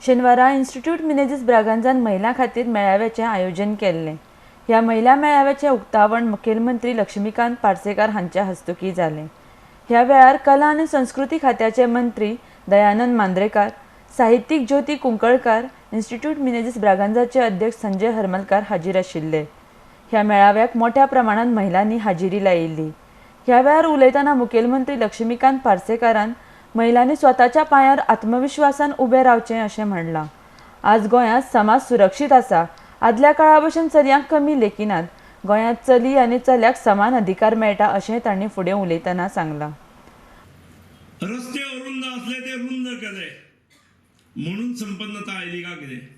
शेनवारा इन्स्टिट्यूट मिनेझीस ब्रागांझान महिलां खातीर मेळाव्याचें आयोजन केल्लें. ह्या महिला मेळाव्याचें उक्तावण मुखेलमंत्री लक्ष्मीकांत पार्सेकार हांच्या हस्तुकीं जालें. ह्या वेळार कला आनी संस्कृती खात्याचे मंत्री दयानंद मांद्रेकार, साहित्यीक ज्योती कुंकळकार, इन्स्टिट्यूट मिनेझीस ब्रागांझाचे अध्यक्ष संजय हरमलकार हाजीर आशिल्ले. ह्या मेळाव्याक मोठ्या प्रमाणात महिलांनी हाजिरी लायिल्ली. ह्या वेळार उलयतना मुखेलमंत्री लक्ष्मीकांत पार्सेकारान महिलांनी स्वताच्या पांयार आत्मविश्वासान उबें रावचें अशें म्हणलां. आज गोंयांत समाज सुरक्षीत आसा. आदल्या काळा भशेन चलयांक कमी लेखिनात. गोंयांत चली आनी चल्याक समान अधिकार मेळटा अशें तांणी फुडें उलयतना सांगलां. रस्ते अरुंद असले ते रुंद केले म्हणून संपन्नता आयली का कितें?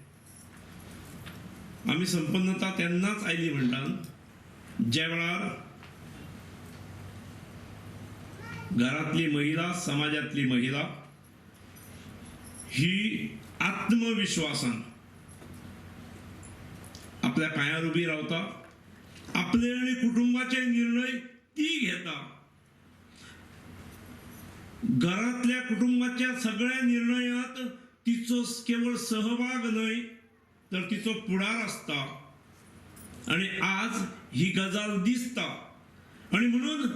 आमी संपन्नता तेन्नाच आयली म्हणटात ज्या वेळार घरातली महिला, समाजातली महिला ही आत्मविश्वासान आपल्या पांयार उबी रावता, आपले आनी कुटुंबाचे निर्णय ती घेता, घरातल्या कुटुंबाच्या सगळ्या निर्णयात तिचो केवळ सहभाग न्हय तर तिचो फुडार आसता. आनी आज ही गजाल दिसता. आनी म्हणून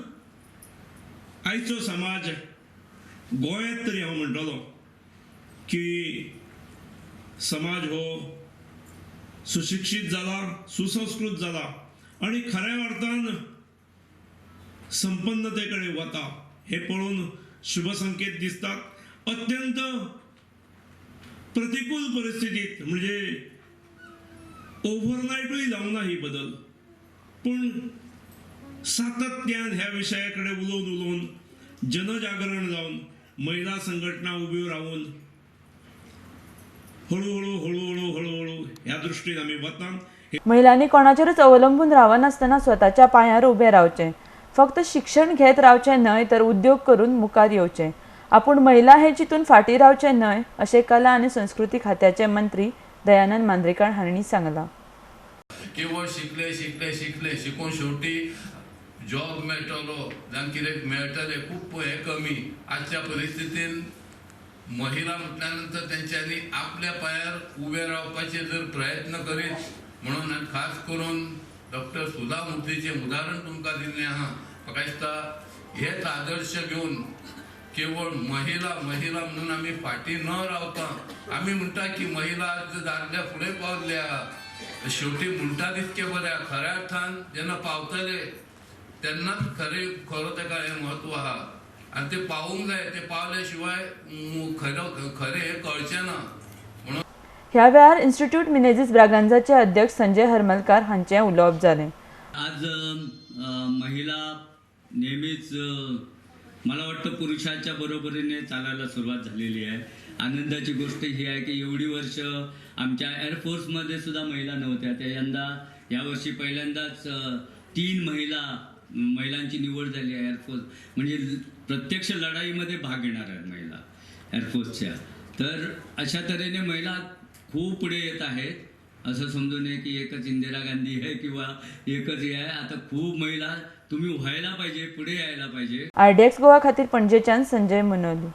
आयचो समाज गोंयांत तरी हांव म्हणटलो की समाज हो सुशिक्षीत जाला, सुसंस्कृत जाला आनी खऱ्या अर्थान संपन्नते कडेन वता हे पळोवन शुभ संकेत दिसतात. अत्यंत प्रतिकूल परिस्थितीत म्हणजे ओव्हरनायटूय जावंक ना ही बदल, पूण सातत्यान ह्या विशया कडेन उलोवन उलोवन जनजागरण जावन महिला संघटना उब्यो रावन हळूहळू हळूहळू हळूहळू ह्या दृश्टीन आमी वता. महिलांनी कोणाचेरूच अवलंबून रावनासतना स्वताच्या पांयार उबें रावचें. फक्त शिक्षण घेत रावचें न्हय तर उद्योग करून मुखार येवचें. आपूण महिला हें चिंतून फाटीं रावचें न्हय अशें कला आनी संस्कृती खात्याचे मंत्री दयानंद मांद्रेकार हांणी सांगलां. केवळ शिकले शिकले शिकले शिकून शेवटी जॉब मेळटलो जावं कितें मेळटलें खूब हें कमी. आजच्या परिस्थितीन महिला म्हटल्या नंतर तेंच्यांनी आपल्या पांयार उबे रावपाचे जर प्रयत्न करीत म्हणून आनी खास करून डॉक्टर सुधा मूर्तीचें उदाहरण तुमकां दिल्लें आहा. म्हाका दिसता हेच आदर्श घेवन केवळ महिला महिला म्हणून आमी फाटीं न रावता आमी म्हणटा की महिला आज दादल्या फुडें पावल्या, शेवटी म्हणटा तितकें बरें, खऱ्या अर्थान जेन्ना पावतले तेन्नाच खरें खरो ताका हें म्हत्व आहा आनी ते पावूंक जाय. ते पावल्या शिवाय खरें खरें हें कळचें ना म्हणून ह्या वेळार इन्स्टिट्यूट मिनेझीस ब्रागांझाचे अध्यक्ष संजय हरमलकार हांचें उलोवप जालें. आज महिला नेहमीच मला वाटतं पुरुषांच्या बरोबरीने चालायला सुरुवात झालेली आहे. आनंदाची गोष्ट ही आहे की एवढी वर्ष आमच्या एअरफोर्समध्ये सुद्धा महिला नव्हत्या, त्या यंदा यावर्षी पहिल्यांदाच 3 महिलांची निवड झाली आहे एअरफोर्स, म्हणजे प्रत्यक्ष लढाईमध्ये भाग घेणार आहेत महिला एअरफोर्सच्या. तर अशा तऱ्हेने महिला खूप पुढे येत आहेत. असं समजू नये की एकच इंदिरा गांधी आहे किंवा एकच हे आहे. आता खूप महिला तुम्ही व्हायला पाहिजे, पुढे यायला पाहिजे. आरडीएक्स गोवा खातीर पणजेच्यान संजय मुनोली.